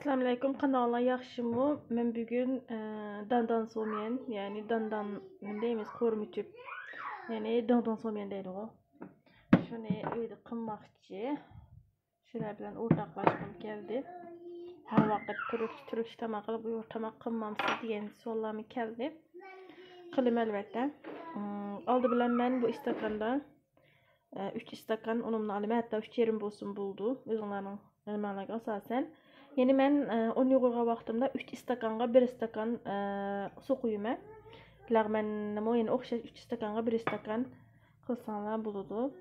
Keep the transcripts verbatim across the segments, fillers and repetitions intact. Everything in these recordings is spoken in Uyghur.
ئەسسالامۇئەلەيكۇم، قانداقلا ياخشىمۇ؟ مەن بۈگۈن، ئە، داندان سوميەن، يەنى داندان نېمە دەيمىز، قورۇما چۆپ، يەنى داڭداڭ سوميەن دەيدىغۇ. شۇنى ئۆيدە قىلماقچى. سىلەر بىلەن ئورتاقلاشقۇم كەلدى. ھەر ۋاقىت تۈرك، تۈركچە تاماق قىلىپ، ئۇيغۇر تاماق قىلمامسىز دېگەن سوئاللارمۇ كەلدى. قىلىمەن ئەلۋەتتە. ئىم، ئالدى بىلەن مەن بۇ ئىستاكاندا ئۈچ ئىستاكان ئۇنۇمنى ئالىمەن، ھەتتا ئۈچ يېرىم بولسىمۇ بولىدۇ، ئۆزۈڭلارنىڭ نېمەڭلارغا ئاساسەن. يەنى مەن، ئە، ئۇن يۇغۇرغان ۋاقتىمدا ئۈچ ئىستاكانغا بىر ئىستاكان، ئە، سۇ قۇيىمەن. لەغمەننىمۇ يەنە ئوخشاش ئۈچ ئىستاكانغا بىر ئىستاكان قىلساڭلار بولىدۇ.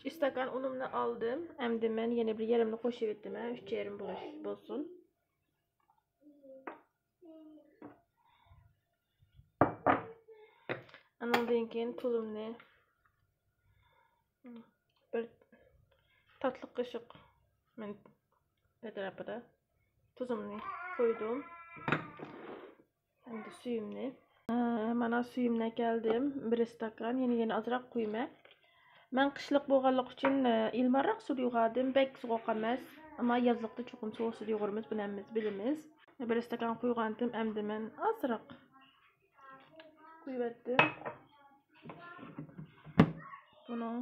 ئۈچ ئىستاكان ئۇنۇمنى ئالدىم. ئەمدى مەن يەنە بىر يېرىمنى قوشۇۋېتىمەن. ئۈچ يېرىم بولۇش، بولسۇن. ئانىڭدىن كېيىن تۇزۇمنى بىر تاتلىق قېشىق مەن ئەتراپىدا تۇزۇمنى قۇيدۇم. ئەمدى سۈيۈمنى. ئە، مانا سۈيۈمنى ئەكەلدىم. بىر ئىستاكان، يەنە، يەنە ئازراق قۇيىمەن. مەن قىشلىق بولغانلىقى ئۈچۈن، ئە، ئىلمانراق سۇدا يۇغاردىم. بەك سوغۇق ئەمەس. ئەمما يازلىقتا چوقۇم سوغۇق سۇدا يۇغۇرىمىز، بۇنى ھەممىمىز بىلىمىز. بىر ئىستاكان قۇيغانتىم، ئەمدى مەن ئازراق قۇيۇۋەتتىم. بۇنىڭ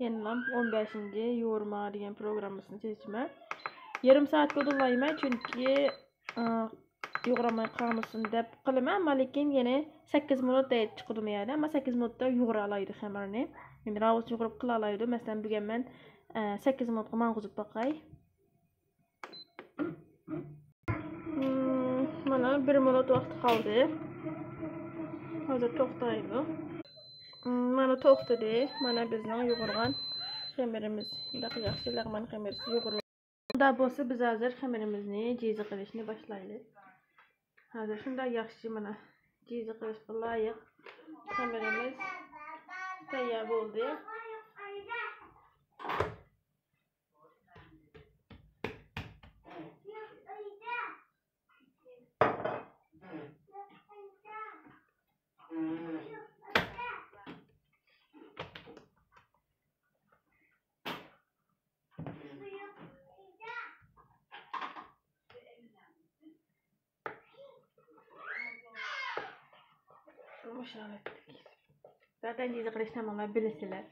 يەنىلا ئون بەشىنچى يۇغۇرما دېگەن پروگراممىسىنى چېچىمەن. يېرىم سائەتكە ئۇدۇللايمەن، چۈنكى، ئى، يۇغۇرالماي قالمىسۇن دەپ قىلىمەن، ئەمما لېكىن يەنە سەككىز مىنۇت دەيدۇ چىقىدۇ يەنە، ئەمما سەككىز مىنۇتتا يۇغۇرالايدۇ خېمىرنى. يەنى راۋۇس يۇغۇرۇپ قىلالايدۇ. مەسىلەن، بۈگۈن مەن، ئى، سەككىز مىنۇتقا ماڭغۇزۇپ باقاي. مم، مانا بىر مىنۇت ۋاقتى قالدى. ھازىر توختايدۇ. مم، مانا توختىدى. مانا بىزنىڭ يۇغۇرغان خېمىرىمىز. بەك ياخشى لەغمەن خېمىرى يۇغۇرۇلدى. ئۇنداق بولسا بىز ھازىر خېمىرىمىزنى جىزا قىلىشنى باشلايلى. ھازىر شۇنداق ياخشى مانا جىزا قىلىشقا لايىق خېمىرىمىز تەييار بولدى. مۇشۇ ھالەتتە. زادەن جىزا قىلىشنى ھەممىڭلار بىلىسىلەر.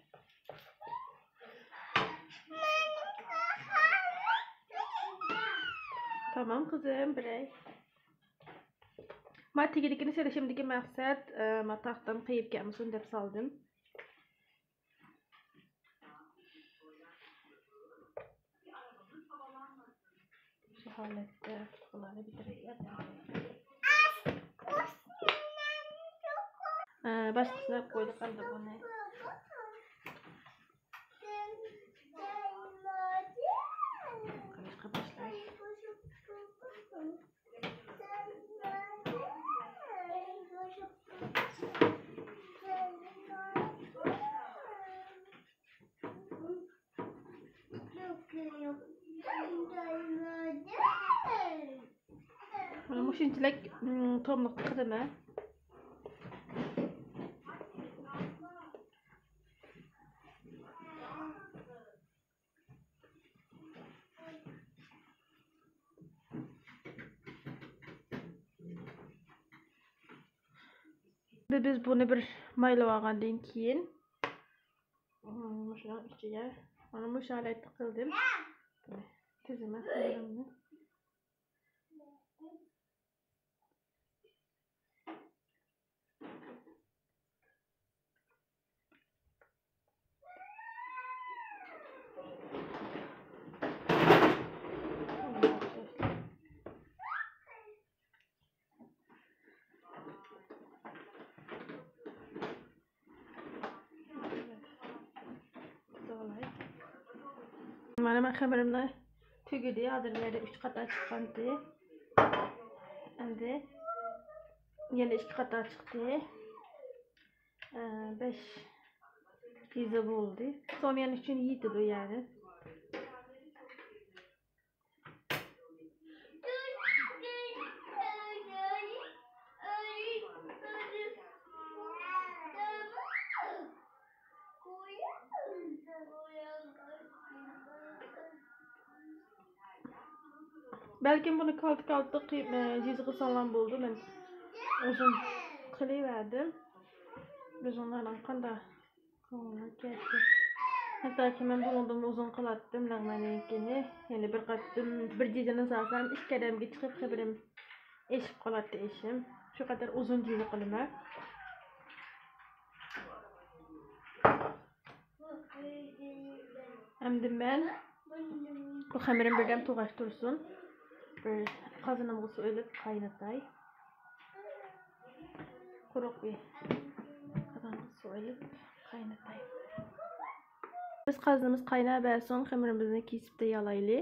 تامام قىزىم، بىرەي. ما تېگىدىكىنى سېلىشىمدىكى مەقسەت، ئە، ما تاختام قېيىپ كەتمىسۇن دەپ سالدىم. شۇ ھالەتتە تۇتقىلارنى بىتەرەپ. ھە، باشقىسىنى ئېلىپ قويدۇق ئەمدى بۇنى. قىلىشقا باشلاش. مانا مۇشۇنچىلىك، مم، توملۇقتا قىلىمەن. بىز بۇنى بىر مايلىۋالغاندىن كېيىن، مۇشۇنىڭ ئىچىگە مانا مۇشۇ ھالەتتە قىلدىم. تىزىمەن خېمىرىمنى. مانا مەن خېمىرىمنى تۈگىدى. ھازىر بۇ يەردە ئۈچ قاتار چىققانتى. ئەمدى يەنە ئىككى قاتار چىقتى. ئە، بەش يېزا بولدى. سوميەن ئۈچۈن يېتىدۇ يەنى. بەلكىم بۇنى كالتە-كالتە قىلىپ، ئە، جىزا قىلساڭلارمۇ بولىدۇ. مەن ئۇزۇن قىلىۋەردىم. ئۆزۈڭلارنىڭ قانداق كۆڭلىڭلار كەلسە. ھەتتاكى مەن بۇنىڭدىنمۇ ئۇزۇن قىلاتتىم لەغمەننىڭكىنى. يەنى بىر قېتىم بىر جىزىنى سالسام، ئىككى قەدەمگە چىقىپ، خېمىرىم ئېشىپ قالاتتى ئېشىم. شۇ قەدەر ئۇزۇن جىزا قىلىمەن. ئەمدى مەن بۇ خېمىرىم بىردەم توغاش تۇرسۇن. بىر قازىنىمغا سۇ ئېلىپ قاينىتاي. قۇرۇق بىر قازانغا سۇ ئېلىپ قاينىتاي. بىز قازىنىمىز قايناپ بەرسۇن، خېمىرىمىزنى كېسىپ تەييارلايلى.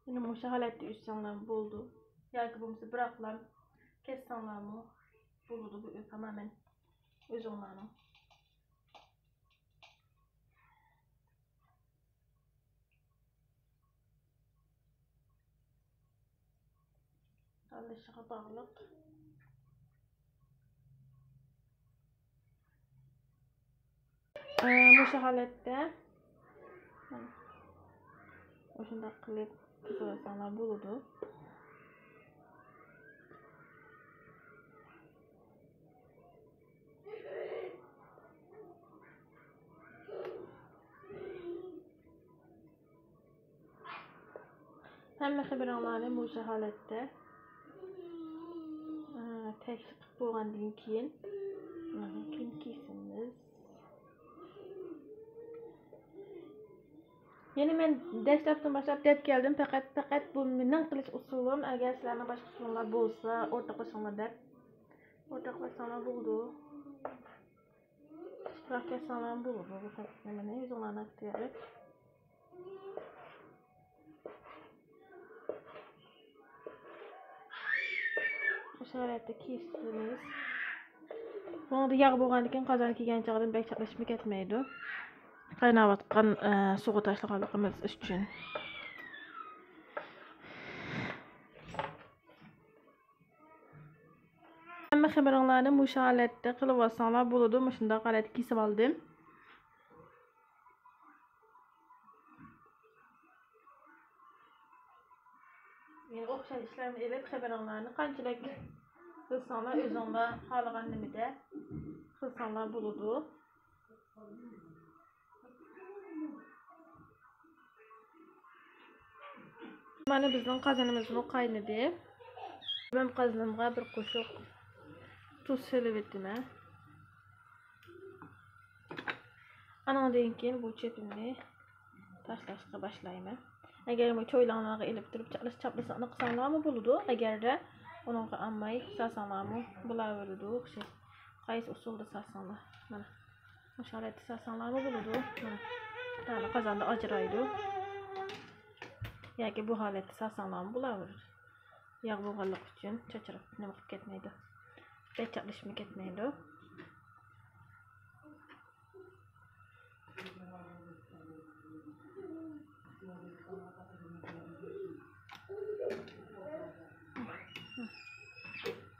يەنە مۇشۇ ھالەتتە ئۈزسەڭلارمۇ بولىدۇ. ياكى بولمىسا بىراقلا كەتسەڭلارمۇ بولىدۇ. بۇ تامامەن ئۆزۈڭلارنىڭ تاللىشىغا باغلىق. ئە، مۇشۇ ھالەتتە مۇشۇنداق قىلىپ قىزىۋالساڭلار بولىدۇ. ھەممە خېمىرىڭلارنى مۇشۇ ھالەتتە، ئە، تەكشى قىلىپ بولغاندىن كېيىن، ئۇنىڭدىن كېيىن كېسىمىز. يەنە مەن دەسلەپتىن باشلاپ دەپ كەلدىم، پەقەت، پەقەت بۇ مېنىڭ قىلىش ئۇسۇلۇم. ئەگەر سىلەرنىڭ باشقا ئۇسۇلۇڭلار بولسا، ئورتاقلىشىڭلار دەپ، ئورتاقلاشساڭلار بولىدۇ. ئىشتىراك ئەتسەڭلارمۇ بولىدۇ. بۇ نېمىنى ئۆزۈڭلارنىڭ ئىختىيارى. مۇشۇ ھالەتتە كېسىمىز. بۇنىڭدا ياغ بولغاندىكىن قازان كىيگەن چاغدىن بەك چاپلىشىپ كەتمەيدۇ. قايناۋاتقان، ئە، سۇغا تاشلىغانلىقىمىز ئۈچۈن. ھەممە خېمىرىڭلارنى مۇشۇ ھالەتتە قىلىۋالساڭلار بولىدۇ. مۇشۇنداق ھالەتتە كېسىۋالدىم. يەنە ئوخشاش ئىشلارنى ئېلىپ، خېمىرىڭلارنى قانچىلىك قىلساڭلار، ئۆزۈڭلار خالىغان نېمىدە قىلساڭلار بولىدۇ. مانا بىزنىڭ قازىنىمىزمۇ قاينىدى. مەن قازىنىمغا بىر قوشۇق تۇز سېلىۋېتىمەن. ئانىڭدىن كېيىن بۇ چۆپۈمنى تاشلاشقا باشلايمەن. ئەگەر بۇ چويلاڭلارغا ئېلىپ تۇرۇپ چاپلىسا، چاپلىسا قىلساڭلارمۇ بولىدۇ. ئەگەردە ئۇنىڭغا ئالماي سالساڭلارمۇ بولاۋېرىدۇ. ئوخشاش قايسى ئۇسۇلدا سالساڭلار. مانا. مۇشۇ ھالەتتە سالساڭلارمۇ بولىدۇ. مانا، دانە قازاندا ئاجرايدۇ. ياكى بۇ ھالەتتە سالساڭلارمۇ بولاۋېرىدۇ. ياغ بولغانلىقى ئۈچۈن چاچراپ نېمە قىلىپ كەتمەيدۇ. بەك چاپلىشىپمۇ كەتمەيدۇ.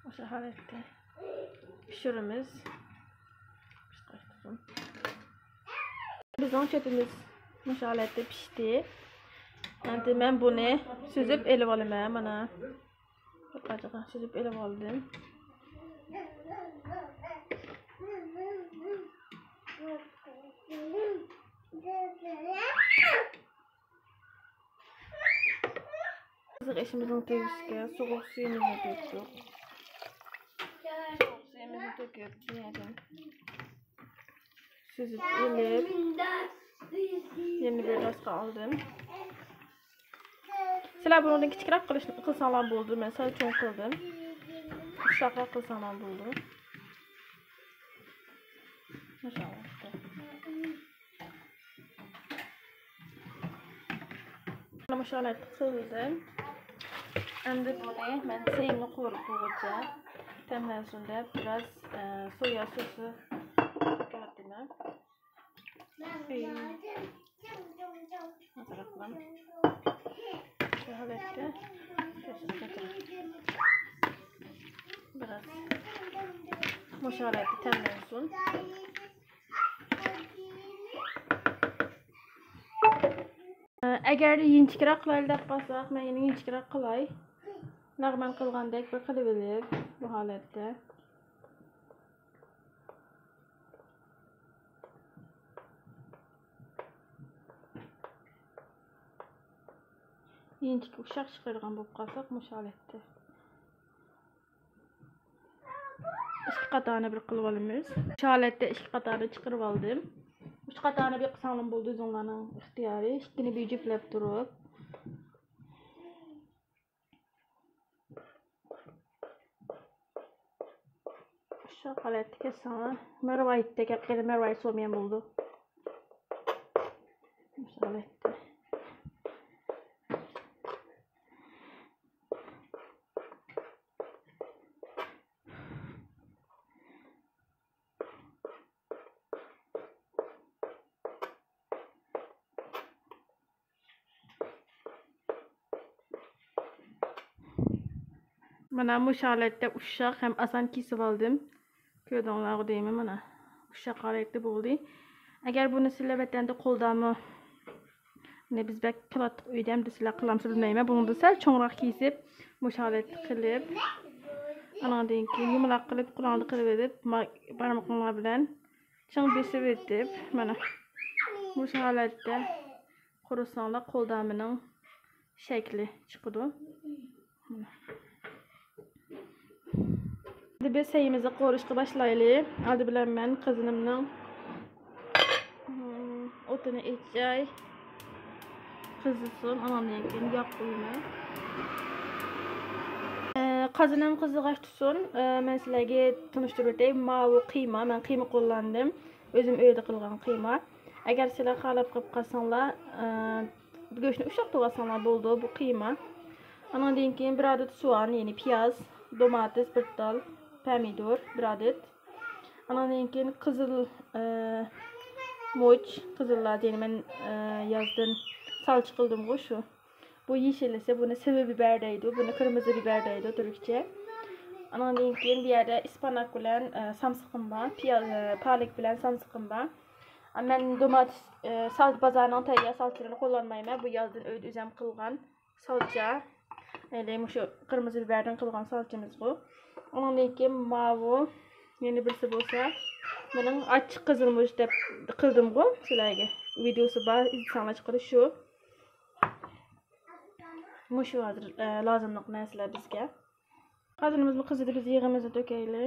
مۇشۇ ھالەتتە پىشۇرىمىز. بىزنىڭ چۆپىمىز مۇشۇ ھالەتتە پىشتى. ئەمدى مەن بۇنى سۈزۈپ ئېلىۋالىمەن، مانا. بىر قاچىغا سۈزۈپ ئېلىۋالدىم. قىزىق ئېشىمىزنىڭ تېگىشىگە سوغۇق سۈيىمىزنى تۆكتۇق. سوغۇق سۈيىمىزنى تۆكۈپ، يەنە سۈزۈپ ئېلىپ، يەنە بىر داسقا ئالدىم. سىلەر بۇنىڭدىن كىچىكرەك قىلىش، قىلساڭلار بولىدۇ، مەن سەل چوڭ قىلدىم. ئۇششاقراق قىلساڭلار بولىدۇ. ماشائاللاھ. مانا مۇشۇ ھالەتتە قىلدىم. ئەمدى بۇنى مەن سېيىمنى قورۇپ بولغۇچە تەملەنسۇن دەپ بىراز، ئە، سويا سوسى قويۇۋاتىمەن. سېيىم. ئازراقلا. شۇ ھالەتتە. بىراز مۇشۇ ھالەتتە تەملەنسۇن. ئەگەر يىنچىكراق قىلايلى دەپ قالساق، مەن يەنە يىنچىكراق قىلاي. لەغمەن قىلغاندەك بىر قىلىۋېلىپ، بۇ ھالەتتە. يىنچىكى ئۇششاق چىقىرىدىغان بولۇپ قالساق، مۇشۇ ھالەتتە. ئىككى قاتارنى بىر قىلىپ ئالىمىز. شۇ ھالەتتە ئىككى قاتارنى چىقىرىپ ئالدىم. ئۈچ قاتارنى بىر قىلساڭلارمۇ بولىدۇ، ئۆزۈڭلارنىڭ ئىختىيارى. ئىككىنى بىر جۈپلەپ تۇرۇپ. شۇ ھالەتتە كەتسەڭلار، مەرۋايىتتە كەپ قېلىپ، مەرۋايىت سولمىغان بولىدۇ. مۇشۇ ھالەتتە. مانا مۇشۇ ھالەتتە ئۇششاق ھەم ئاسان كېسىۋالدىم. كۆردۈڭلارغۇ دەيمەن، مانا ئۇششاق ھالەتتە بولدى. ئەگەر بۇنى سىلەر ۋەتەندە قولدامۇ، نى بىز بەك قىلاتتۇق ئۆيدە، ئەمدى سىلەر قىلامسىلەر بىلمەيمەن. بۇنىڭدا سەل چوڭراق كېسىپ، مۇشۇ ھالەتتە قىلىپ، ئانىڭدىن كېيىن يۇمىلاق قىلىپ، قولۇڭدا قىلىۋېلىپ، ما-، بارمىقىڭلار بىلەن چىڭ بېسىۋېتىپ، مانا مۇشۇ ھالەتتە قۇرۇساڭلار، قولدامىنىڭ شەكلى چىقىدۇ. ئەمدى بىز سەيىمىزنى قورۇشقا باشلايلى. ئالدى بىلەن مەن قېزىنىمنىڭ، ئىم، ئوتىنى ئېچاي. قىزىسۇن، ئاناندىن كېيىن ياغ قويىمەن. ئە، قازىنىم قىزىغاچ تۇرسۇن، ئە، مەن سىلەرگە تونۇشتۇرۇپ ئۆتەي. ماۋۇ قىيما، مەن قىيما قوللاندىم. ئۆزۈم ئۆيدە قىلغان قىيما. ئەگەر سىلەر خالاپ قېلىپ قالساڭلار، ئە، گۆشنى ئۇششاق تۇغۇۋالساڭلار بولىدۇ، بۇ قىيما. ئانىڭدىن كېيىن بىر ئادەت سوئان، يەنى پىياز، دوماتىس، بىر تال پەمىدۇر، بىر ئادەت. ئانىڭدىن كېيىن قىزىل، ئە، مۇچ، قىزىللار، يەنى مەن، ئە، يازدىن سالچە قىلدىمغۇ شۇ. بۇ يېشىللىسى، بۇنى سىۋا بىبەر دەيدۇ، بۇنى قىرمىزى بىبەر دەيدۇ تۈركچە. ئانىڭدىن كېيىن بۇ يەردە ئىسپاناك بىلەن، ئە، سامسىقىم بار، پىياز، ئە، پالىك بىلەن سامسىقىم بار. مەن دوماتىس، ئە، سال-، بازارنىڭ تەييار سالچىلىرىنى قوللانمايمەن. بۇ يازدىن ئۆيدە ئۆزۈم قىلغان سالچا. ھېلى مۇشۇ قىرمىزى بىبەردىن قىلغان سالچىمىزغۇ. ئۇنىڭدىن كېيىن ماۋۇ، يەنە بىرسى بولسا، مېنىڭ ئاچچىق قىزىلمۇچ دەپ قىلدىمغۇ سىلەرگە. ۋىدېئوسى بار، ئىزدىسەڭلار چىقىدۇ شۇ. مۇشۇ ھازىر، ئە، لازىملىق نەرسىلەر بىزگە. قازىنىمىزمۇ قىزىدى، بىز يېغىمىزنى تۆكەيلى.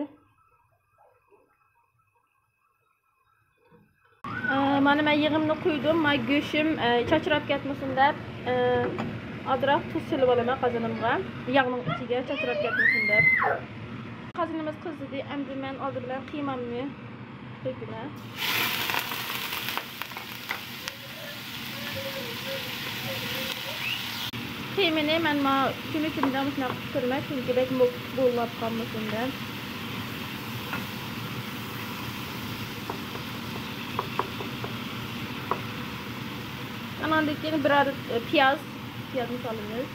ئە، مانا مەن يېغىمنى قۇيدۇم. مانا گۆشۈم، ئە، چاچراپ كەتمىسۇن دەپ، ئە، ئازراق تۇز سېلىۋالىمەن قازىنىمغا. ياغنىڭ ئىچىگە چاچراپ كەتمىسۇن دەپ. قازىنىمىز قىزىدى. ئەمدى مەن ئالدى بىلەن قىيمامنى تۆكىمەن. قىيمىنى مەن ما تۈنۈگۈندە مۇشۇنداق پىشۇرىمەن، چۈنكى بەك موپ بولۇپ قالمىسۇن دەپ. ئاناندىن كېيىن بىر ئادەت، ئە، پىياز، پىيازنى سالىمىز.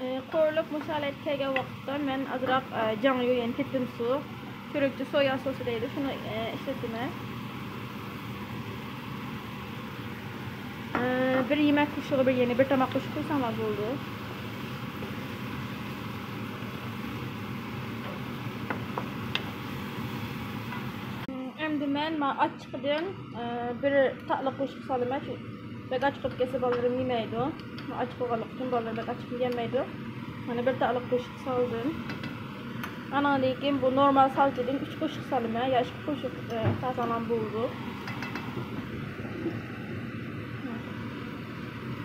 ئى، قورۇلۇپ مۇشۇ ھالەتكە كەلگەن ۋاقىتتا مەن ئازراق، ئى، جاڭيۇ، يەنى تېتىم سۇ، تۈركچە سويا سوسى دەيدۇ، شۇنى، ئى، ئىشلىتىمەن. ئى، بىر يېمەك قوشۇقى، بىر، يەنى بىر تاماق قوشۇق قىلساڭلار بولىدۇ. ئەمدى مەن ما ئاچچىقىدىن، ئە، بىر تاتلىق قوشۇق سالىمەن. چۈ-، بەك ئاچچىق بولۇپ كەتسە بالىلىرىم يېمەيدۇ. ما ئاچچىق بولغانلىقى ئۈچۈن بالىلىرىم بەك ئاچچىق يېيەلمەيدۇ. مانا بىر تاتلىق قوشۇق سالدىم. ئانىڭدىن كېيىن بۇ نورمال سالچىدىن ئۈچ قوشۇق سالىمەن. يا ئىككى قوشۇق، ئە، سالساڭلار بولىدۇ.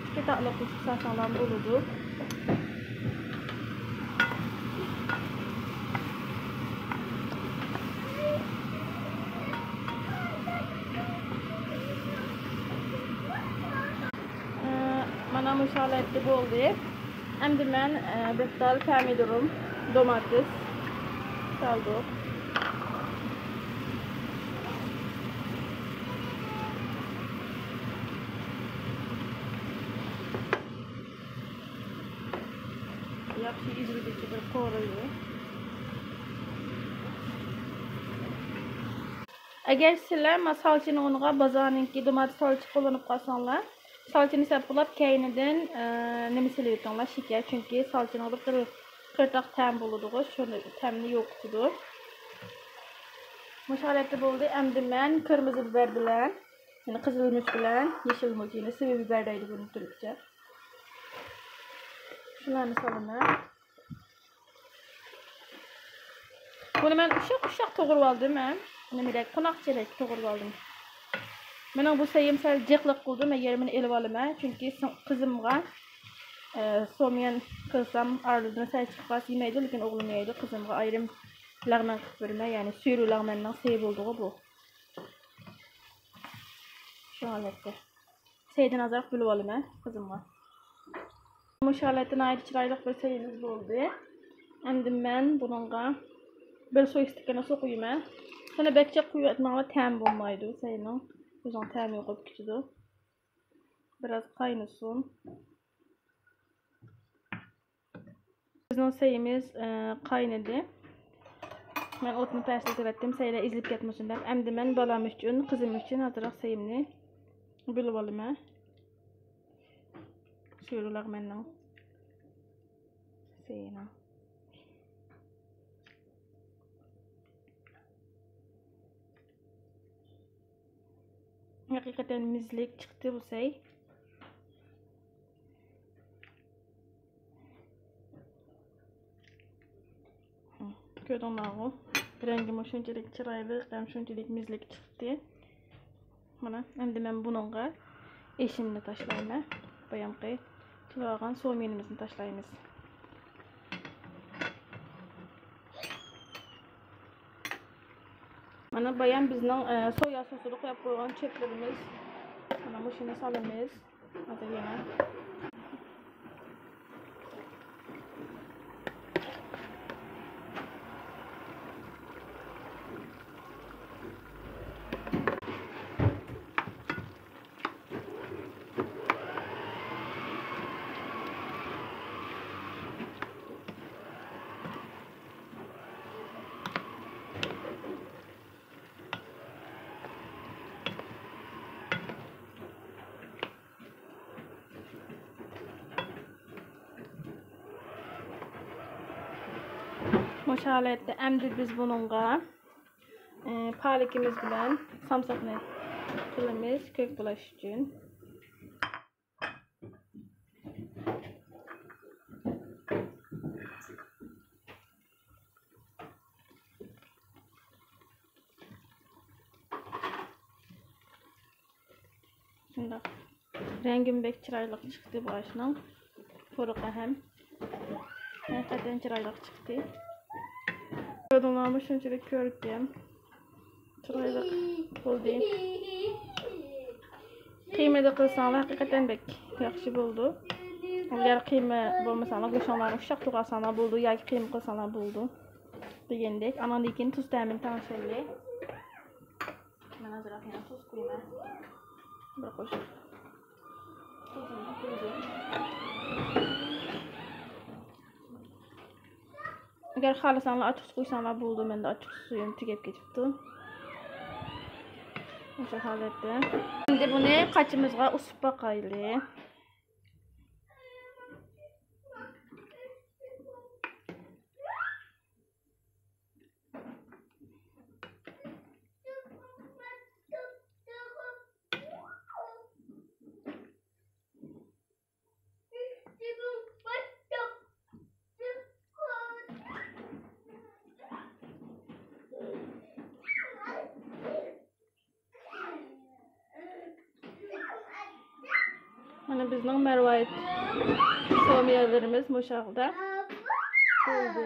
ئىككى تاتلىق قوشۇق سالساڭلار بولىدۇ. مانا مۇشۇ ھالەتتە بولدى. ئەمدى مەن، ئە، بىر تال پەمىدۇرۇم، دوماتېس سالدۇق. ياخشى ئېزىلگۈچە بىر قورۇيدۇ. ئەگەر سىلەر ما سالچىنىڭ ئورنىغا بازارنىڭكى دومات سالچا قوللىنىپ قالساڭلار، سالچىنى سەپ بولاپ كەينىدىن، ئە، نېمە سېلىۋېتىڭلار، شېكەر. چۈنكى سالچىنىڭ بىر قىر-، قىرتاق تەم بولىدىغۇ، شۇ تەمنى يوقىتىدۇ. مۇشۇ ھالەتتە بولدى. ئەمدى مەن قىرمىزى بىبەر بىلەن، يەنى قىزىل مۇچ بىلەن، يېشىل مۇچ، يەنى سىۋى بىبەر دەيدۇ بۇنى تۈركچە. شۇلارنى سالىمەن. بۇنى مەن ئۇششاق-ئۇششاق توغرىۋالدىم، ھە. نېمىدەك، قوناقچىدەك توغرىۋالدىم. مېنىڭ بۇ سەييىم سەل جىقلىق قىلدى، مەن يېرىمىنى ئېلىۋالىمەن. چۈنكى سىڭ-، قىزىمغا، ئە، سوميەن قىلسام، ئارىلىدىن سەل چىققاس يېمەيدۇ، لېكىن ئوغلۇم يەيدۇ. قىزىمغا ئايرىم لەغمەن قىلىپ بېرىمەن، يەنى سۈرە لەغمەننىڭ سېيى بولىدىغۇ بۇ. شۇ ھالەتتە. سەيدىن ئازراق بۆلۈۋالىمەن قىزىمغا. مۇشۇ ھالەتتە ناھايىتى چىرايلىق بىر سەيىمىز بولدى. ئەمدى مەن بۇنىڭغا بىر سويا ئىستىكىنى سۇ قۇيىمەن. سۇنى بەك جىق قۇيۇۋەتمەڭلار، تەم بولمايدۇ سەينىڭ. ئۆزىنىڭ تەمى يوقاپ كېتىدۇ. بىراز قاينىسۇن. بىزنىڭ سەيىمىز، ئە، قاينىدى. مەن ئوتنى پەسلىتىۋەتتىم، سەيلەر ئېزىلىپ كەتمىسۇن دەپ. ئەمدى مەن بالام ئۈچۈن، قىزىم ئۈچۈن ئازراق سەيىمنى بۆلۈۋالىمەن. سۈرە لەغمەننىڭ سەيىنىڭ. ھەقىقەتەن مېزىلىك چىقتى بۇ سەي. كۆردۈڭلارغۇ؟ رەڭگىمۇ شۇنچىلىك چىرايلىق ھەم شۇنچىلىك مېزىلىك چىقتى. مانا، ئەمدى مەن بۇنىڭغا ئېشىمنى تاشلايمەن. بايامقى چىلىۋالغان سوميىنىمىزنى تاشلايمىز. مانا بايام بىزنىڭ، ئە، سويا سوسىدا قويۇپ قويغان چۆپلىرىمىز. مانا مۇشۇنى سالىمىز. ھازىر يەنە. مۇشۇ ھالەتتە ئەمدى بىز بۇنىڭغا، ئى، پالىكىمىز بىلەن سامساقنى قىلىمىز، كۆك بولۇش ئۈچۈن. شۇنداق. رەڭگىمۇ بەك چىرايلىق چىقتى بۇ ئاشنىڭ. پۇرىقى ھەم ھەقىقەتەن چىرايلىق چىقتى. كۆردۈڭلارمۇ، شۇنچىلىك كۆركەم. چىرايلىق بولدى. قىيمىدا قىلساڭلار ھەقىقەتەن بەك ياخشى بولىدۇ. ئەگەر قىيما بولمىساڭلار، گۆشۈڭلارنى ئۇششاق توغرىساڭلار بولىدۇ ياكى قىيما قىلساڭلار بولىدۇ دېگەندەك. ئاناندىن كېيىن تۇز تەمىنى تەڭشەيلى. مەن ئازراق يەنە تۇز قۇيىمەن. بىر قوشۇق تۇزۇمنى قۇيدۇم. ئەگەر خالىساڭلار ئاچچىقسۇ قۇيساڭلار بولىدۇ، مەندە ئاچچىقسۇ سۈيۈم تۈگەپ كېتىپتۇ. مۇشۇ ھالەتتە. ئەمدى بۇنى قاچىمىزغا ئۇسۇپ باقايلى. مانا بىزنىڭ مەرۋايىت سوميالىرىمىز مۇشۇ ھالدا بولدى.